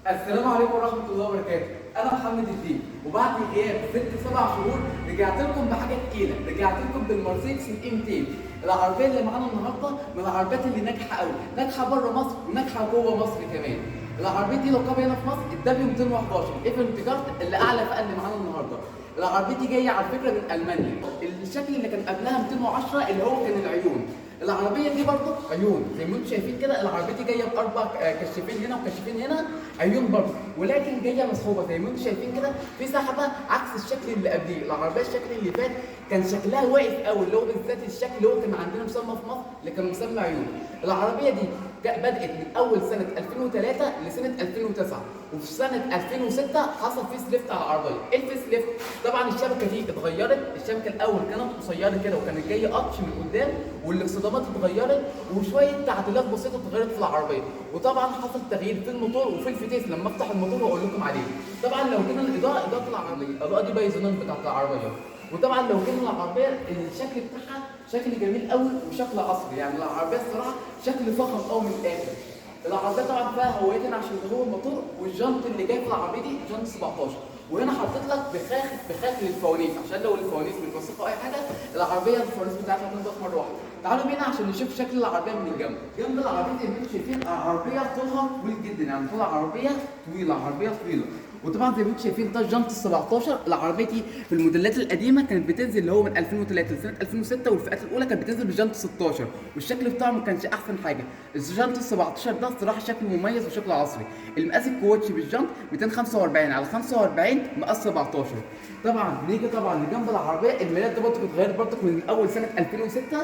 السلام عليكم ورحمة الله وبركاته. أنا محمد الدين، وبعد غياب 6 7 شهور رجعت لكم بحاجة تقيلة، رجعت لكم بالمرسيدس ال 200. العربية اللي معانا النهاردة من العربيات اللي ناجحة قوي، ناجحة بره مصر وناجحة جوه مصر كمان. العربية دي لقبها هنا في مصر ال W 211 Avantgarde اللي أعلى فئة اللي معانا النهاردة. العربية دي جاية على فكرة من ألمانيا. الشكل اللي كان قبلها 210 اللي هو كان العيون. العربية دي برضه عيون زي ما انتم شايفين كده. العربية دي جاية باربع كشافين هنا وكشافين هنا، عيون برضه، ولكن جاية مسحوبه زي ما انتم شايفين كده في سحبه عكس الشكل اللي قبليه. العربية الشكل اللي فات كان شكلها واقف قوي، اللي هو بالذات الشكل اللي هو كان عندنا مسمى في مصر اللي كان مسمى عيون. العربية دي بدات من اول سنة 2003 لسنه 2009، وفي سنة 2006 حصل facelift على العربية. ايه ال facelift؟ طبعا الشبكة دي اتغيرت. الشبكة الاول كانت قصيرة كده وكانت جاية قطش من قدام، والاكسدامات اتغيرت وشوية تعديلات بسيطة اتغيرت في العربيه، وطبعا حصل تغيير في الموتور وفي الفتيس لما افتح الموتور واقول لكم عليه. طبعا لو جينا الاضاءة، اضاءه العربيه، الاضاءة دي bi-xenon بتاعت العربيه. وطبعا لو جينا العربية الشكل بتاعها شكل جميل قوي وشكل عصري، يعني العربية الصراحة شكل فخم قوي من الاخر. العربية طبعا فيها هوايتين عشان هو الموتور، والجنط اللي جاي في العربية دي جنط 17، وهنا حطيت لك بخاخ بخاخ للفوانيس عشان لو الفوانيس متوسخه او اي حاجة العربية الفوانيس بتاعتها تنضف مرة واحدة. تعالوا بينا عشان نشوف شكل العربية من الجنب. جنب العربية زي ما انتم شايفين العربية طولها طويل جدا، يعني طول العربية طويله، عربية طويله. وطبعا زي ما انتم شايفين ده الجنط ال 17. العربية دي في الموديلات القديمة كانت بتنزل اللي هو من 2003 لسنه 2006، والفئات الاولى كانت بتنزل بجنط 16، والشكل بتاعه ما كانش احسن حاجة. الجنط ال 17 ده الصراحة شكله مميز وشكله عصري. المقاس الكوتش بالجنط 245 على 45 مقاس 17. طبعا نيجي طبعا لجنب العربية، الميلاد ده برضه اتغير برضه من اول سنة 2006،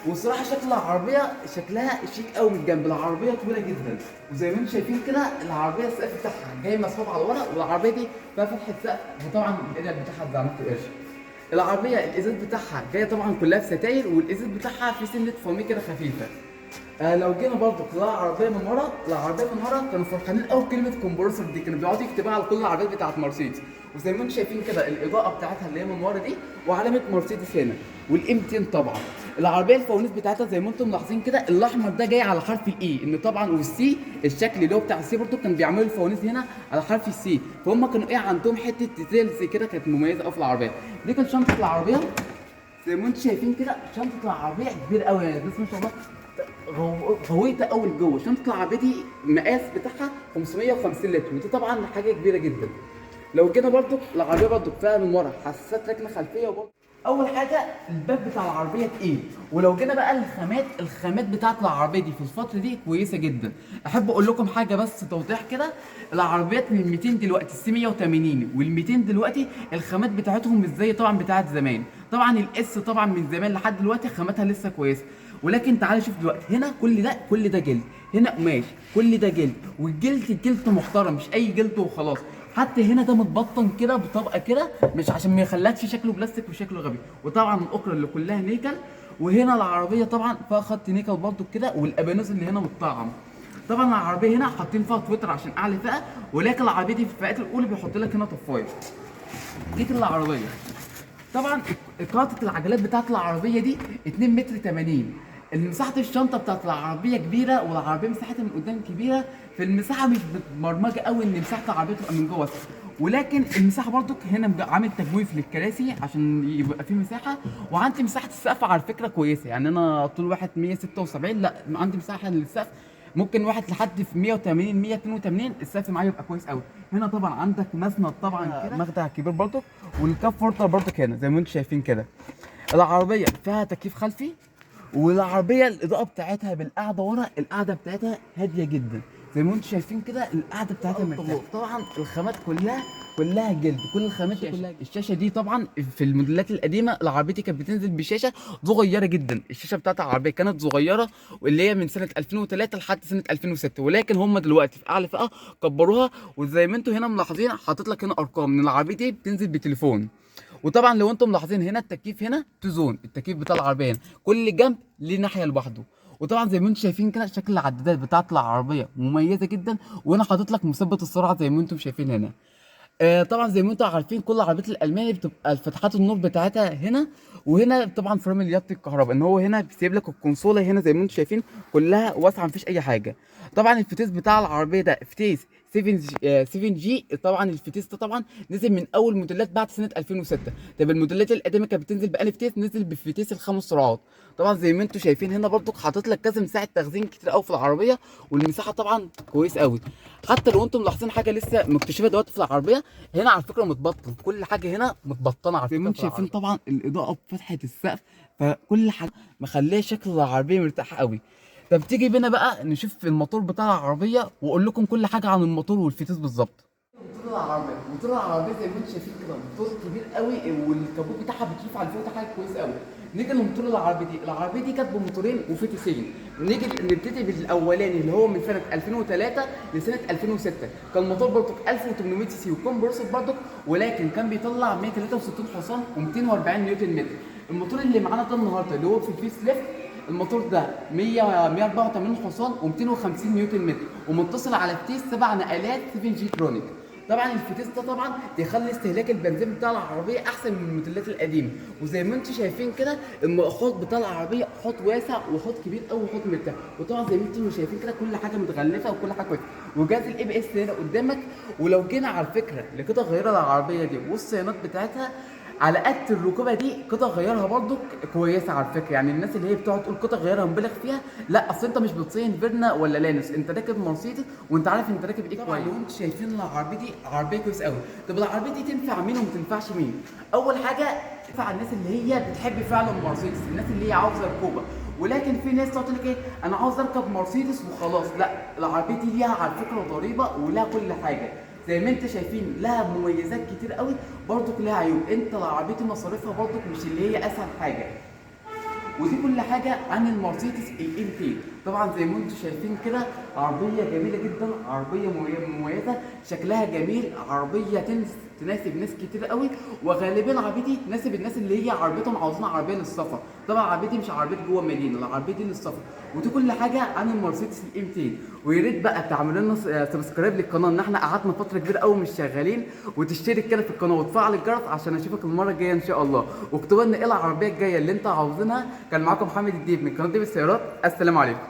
والصراحة شكل العربية شكلها شيك قوي من الجنب. العربية طويلة جدا، وزي ما انتم شايفين كده العربية السقف بتاعها جاي مسحوب على ورا، والعربية دي فيها فتحه سقف، وطبعا القدر بتاعها اتزعمت قرش. العربية الازاز بتاعها جاية طبعا كلها في ستاير، والازاز بتاعها في سنة فوميه كده خفيفة. لو جينا برضو العربية من ورا، العربية من ورا كانوا فرحانين قوي بكلمه Kompressor دي، كانوا بيقعدوا يكتبوها على كل العربيات بتاعت مرسيدس. وزي ما انتم شايفين كده الاضاءة بتاعتها اللي هي من ورا دي، وعلامة مرسيدس هنا وال M 200. طبعا العربية الفوانيس بتاعتها زي ما انتم ملاحظين كده الاحمر ده جاي على حرف ال E، ان طبعا وال C الشكل اللي هو بتاع ال C برضو كان بيعملوا الفوانيس هنا على حرف ال C، فهم كانوا ايه عندهم حتة details كده كانت مميزة قوي في العربية دي. كانت شنطه العربية زي ما انتم شايفين كده، شنطه العربية كبيرة قوي، يعني بس ما شاء الله غويطه قوي لجوه. شنطه العربية دي مقاس بتاعها 550 لتر، ودي طبعا حاجة كبيرة جدا. لو جينا برضو العربية برضو فيها من ورا حساسات ركنه خلفية. وبرضو اول حاجة الباب بتاع العربية تقيل. ولو جينا بقى الخامات، الخامات بتاعت العربية دي في الفترة دي كويسة جدا. احب اقول لكم حاجة بس توضيح كده، العربيات من 200 دلوقتي ال C 180 وال 200 دلوقتي الخامات بتاعتهم مش زي طبعا بتاعت زمان. طبعا ال S طبعا من زمان لحد دلوقتي خاماتها لسه كويسة، ولكن تعالى شوف دلوقتي هنا كل ده، كل ده جلد، هنا قماش، كل ده جلد، والجلد جلد محترم مش اي جلد وخلاص. حتى هنا ده متبطن كده بطبقه كده مش عشان ما يخلكش شكله بلاستيك وشكله غبي. وطبعا الاكره اللي كلها نيكل، وهنا العربية طبعا فيها خط نيكل برضو كده، والابانوس اللي هنا متطعم. طبعا العربية هنا حاطين فيها tweeter عشان اعلى فئة، ولكن العربية دي في الفئات الاولى بيحط لك هنا طفايه. دي كده العربية. طبعا قاطة العجلات بتاعت العربية دي 2 متر 80. مساحة الشنطة بتاعت العربية كبيرة، والعربية مساحتها من قدام كبيرة، فالمساحة مش متبرمجة قوي ان مساحة العربية تبقى من جوه، ولكن المساحة برضك هنا عامل تجويف للكراسي عشان يبقى في مساحة. وعندي مساحة السقف على فكرة كويسة، يعني انا طول واحد 176، لا عندي مساحة للسقف ممكن واحد لحد في 180 182 السقف معايا يبقى كويس قوي. هنا طبعا عندك مسند طبعا كده مخدع كبير برضك، وال cup holder برضك هنا زي ما انتم شايفين كده. العربية فيها تكييف خلفي، والعربية الاضاءة بتاعتها بالقعده ورا، القعدة بتاعتها هادية جدا زي ما انتم شايفين كده، القعدة بتاعتها مرتاحة. طبعا الخامات كلها جلد، كل الخامات دي كلها. الشاشة دي طبعا في الموديلات القديمة العربية دي كانت بتنزل بشاشة صغيرة جدا، الشاشة بتاعت العربية كانت صغيرة واللي هي من سنة 2003 لحد سنة 2006، ولكن هم دلوقتي في اعلى فئة كبروها. وزي ما انتم هنا ملاحظين حاطط لك هنا ارقام ان العربية دي بتنزل بتليفون. وطبعا لو انتم ملاحظين هنا التكييف هنا two zone، التكييف بتاع العربية هنا كل جنب ليه ناحية لوحده. وطبعا زي ما انتم شايفين كده شكل العدادات بتاعت العربية مميزة جدا، وهنا حاطط لك مثبت السرعة زي ما انتم شايفين هنا. طبعا زي ما انتم عارفين كل العربيات الالماني بتبقى الفتحات النور بتاعتها هنا، وهنا طبعا فرامل يد الكهرباء، ان هو هنا بيسيب لك الكونسوله هنا زي ما انتم شايفين كلها واسعة مفيش اي حاجة. طبعا الفتيس بتاع العربية ده فتيس 7 G. طبعا الفتيس ده طبعا نزل من اول موديلات بعد سنة 2006. طب الموديلات القديمة كانت بتنزل بألف فتيس، نزل بفتيس الخمس سرعات. طبعا زي ما انتم شايفين هنا برضو حاطط لك كذا مساحة تخزين كتير قوي في العربية، والمساحة طبعا كويس قوي. حتى لو انتم ملاحظين حاجة لسه مكتشفه دلوقتي في العربية هنا على فكرة متبطن، كل حاجة هنا متبطنه على فكرة. زي ما انتم شايفين طبعا الاضاءة بفتحه السقف، فكل حاجة مخليه شكل العربية مرتاح قوي. طب تيجي بينا بقى نشوف الموتور بتاع العربية واقول لكم كل حاجة عن الموتور والفتيس بالظبط. موتور العربية زي ما انتم شايفين كده موتور كبير قوي، والكابوت بتاعها بتلف على فوق، حاجة كويسة قوي. نيجي لموتور العربية دي، العربية دي كانت بموتورين وفتيسين. نيجي نبتدي بالاولاني اللي هو من سنة 2003 لسنه 2006، كان موتور برضك 1800 سي سي و compressor برضك، ولكن كان بيطلع 163 حصان و240 نيوتن متر. الموتور اللي معانا ده النهارده اللي هو في ال facelift، الموتور ده 184 حصان و250 نيوتن متر، ومتصل على فتيس 7 نقلات 7 G tronic. طبعا الفتيس ده طبعا بيخلي استهلاك البنزين بتاع العربية احسن من الموديلات القديمة. وزي ما انتم شايفين كده الحوض بتاع العربية حوض واسع وحوض كبير قوي وحوض مرتاح. وطبعا زي ما انتم شايفين كده كل حاجة متغلفه وكل حاجة كويسة، وجهاز ال ABS هنا قدامك. ولو جينا على فكرة لقطع غيار العربية دي والصيانات بتاعتها على قد الركوبه دي، قطع غيارها برضو كويسة على فكرة. يعني الناس اللي هي بتقعد تقول قطع غيارها مبالغ فيها، لا، اصل انت مش بتصين فيرنا ولا لانوس، انت راكب مرسيدس وانت عارف انت راكب ايه كويس. لو انتوا شايفين العربية دي عربية كويس قوي. طب العربية دي تنفع مين وما تنفعش مين؟ اول حاجة تنفع الناس اللي هي بتحب فعلا مرسيدس، الناس اللي هي عاوزه ركوبه. ولكن في ناس تقعد تقول لك ايه، انا عاوز اركب مرسيدس وخلاص. لا، العربية دي ليها على فكرة ضريبة ولها كل حاجة زي ما انت شايفين، لها مميزات كتير قوي، برضك لها عيوب. انت لو عربيتي مصاريفها برضك مش اللي هي اسهل حاجة. ودي كل حاجة عن المرسيدس ال 200. طبعا زي ما انتم شايفين كده عربية جميلة جدا، عربية مميزة، شكلها جميل، عربية تناسب ناس كتير قوي، وغالبا العربية دي تناسب الناس اللي هي عربيتهم عاوزين عربية للسفر. طبعا العربية دي مش عربية جوه مدينة، العربية دي للسفر. ودي كل حاجة عن المرسيدس ال 200. ويا ريت بقى تعملوا لنا subscribe للقناة، ان احنا قعدنا فترة كبيرة قوي مش شغالين، وتشترك كده في القناة وتفعل الجرس عشان اشوفك المرة الجاية ان شاء الله. واكتبوا لنا ايه العربية الجاية اللي انتوا عاوزينها. كان معاكم محمد الديب من قناة ديب السيارات. السلام عليكم.